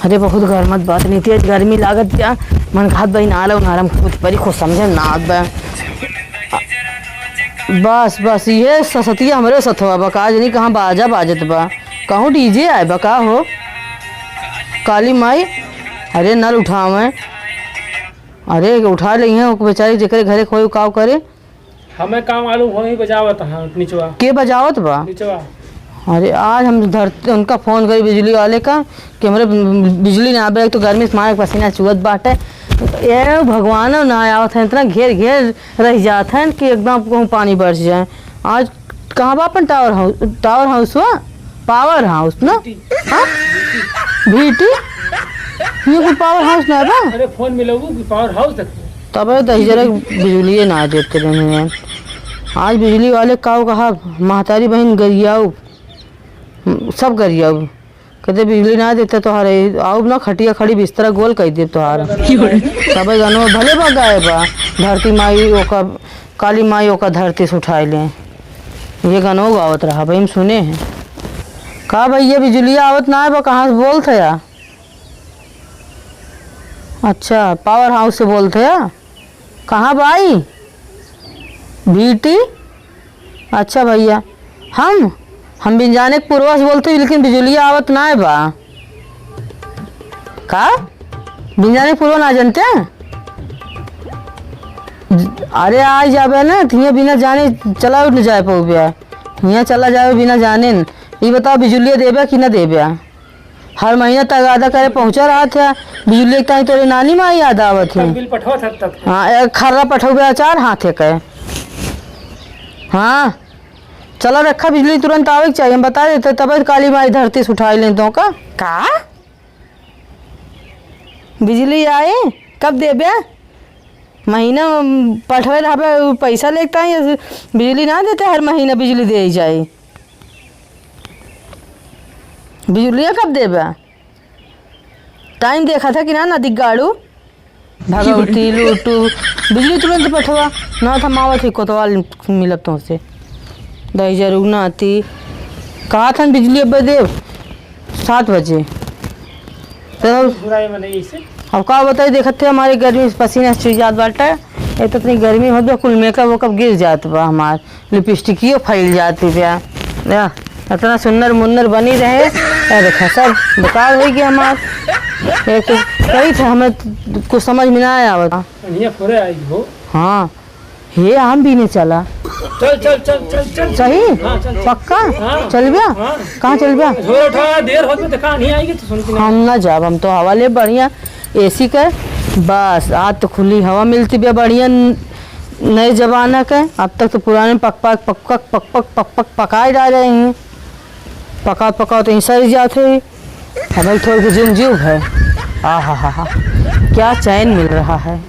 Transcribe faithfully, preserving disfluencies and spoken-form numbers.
अरे, बहुत गरमत बात नहीं थी, आज गर्मी लागत क्या? मन खात बा, नाला उनारा में कूद परी, कुछ समझे ना आवत बा। बस, बस, ये ससतिया हमरे सथवा बा, का जनी कहाँ बाजा बाजत बा, कहूँ डीजे आए बा का हो? काली माई, अरे, नल उठावे, अरे, उठा ले हैं, ओके बेचारी, जेकरे घरे खोई, काव करे। हमें काम आलू वही बजावत हैं निचवा। के बजावत बा? निचवा। अरे, आज हम धरती, उनका फोन करी बिजली वाले का कि हमरे बिजली ना आवे, एक तो गर्मी से मारे पसीना चुअत बाटे। ए भगवान, ना आवत है, इतना घेर घेर रह जात है कि एकदम कहूँ पानी बरस जाए। आज कहाँ बा अपन टावर हाउस, टावर हाउस हुआ? पावर हाउस ना? हाँ? भीटी? ये कोई पावर हाउस ना बा? अरे, फोन मिलाऊ कि पावर हाउस देखो। तबे दहिजरा बिजलिए ना देते रहे हैं। आज बिजली वाले काव कहा, महतारी बहिन गरियाऊ, सब गरियाऊ। कहते बिजली ना देते तो हरे आउब ना, खटिया खड़ी बिस्तरा गोल कइ देब तोहार। तबे गनो भले बा गाए बा, धरती माई ओका, काली माई ओका धरती से उठाए ले। ये गनो गावत रहा भाई, हम सुने हैं। का भैया बिजलिया आवत ना है बा, कहाँ से बोलत है या? अच्छा, पावर हाउस से बोलत है या? कहाँ बाई? भीटी? अच्छा भैया, हम, हम बिंजाने के पुरवा से बोलते हैं, लेकिन बिजुलिया आवत ना है बा। का? बिंजाने के पुरवा ना जानते हैं? अरे, आ जाबे ना, तो हियाँ बिना जाने चला उठ जाए पउबे। हियाँ चला जाबे बिना जाने न। ई बताओ, बिजुलिया देबे कि ना देबे? हर महीना तगादा करे पहुँचा रहत है, बिजुली के ताई तोरे नानी माई याद आवत है। बिल पठवा था तब। हाँ, एक खर्रा पठौबे अचार हाथे के। हाँ, चला रखा, बिजुली तुरंत आवे के चाहिए, हम बता देते, तबे काली माई धरती से उठाई लें तो का। का? बिजुली आई, कब देबे? महीना पठवे रहबे, उ पैसा लेके ताई, बिजुली ना देते, हर महीना बिजुली दे जाई। बिजुलिया कब देबे? टाइम देखा था कि ना, नदी गाड़ू, भगवती लूटू, बिजुली तुरंत पठवा, ना था मावत ही कोतवाल मिलब तुमसे। दही जरूर ना आती, कहा था बिजुली अब देव सात बजे। तो बुराई में नहीं इसे। अब का बताई, देखत थे हमारे गर्मी से पसीना चुई जात बाटे। ए तो इतनी गर्मी होत बा, कुल मेकअप वेकअप गिर जात बा हमार, लिपस्टिकियो फैल जात बा। या, इतना सुन्नर मुन्नर बनी रहे, ए देखा सब बेकार होइ गया हमार। एक तो कही थे हमें कुछ समझ में ना आवत। बढ़िया फोरे आई हो। हाँ, हे हम बीने चला। चल, चल, चल, चल, चल। सही? हाँ, चल, चल। पक्का? हाँ। चलब्या? हाँ। कहाँ चलब्या? झोरा उठा, देर होत में देखा, नहीं आएगी तो सुनती नहीं। हम ना जाब, हम तो हवा ले बढ़िया एसी के। बस, आज तो खुली हवा मिलती बे बढ़िया न-, नए जमाना के। अब तक तो पुराने पक पक, पक पक, पक पक, पक पक पकाए डाले हैं। पकावत, पकावत यहीं सर जात है। अब भाई थोड़ी के जुम जुम है। आहा हा हा, क्या चैन मिल रहा है।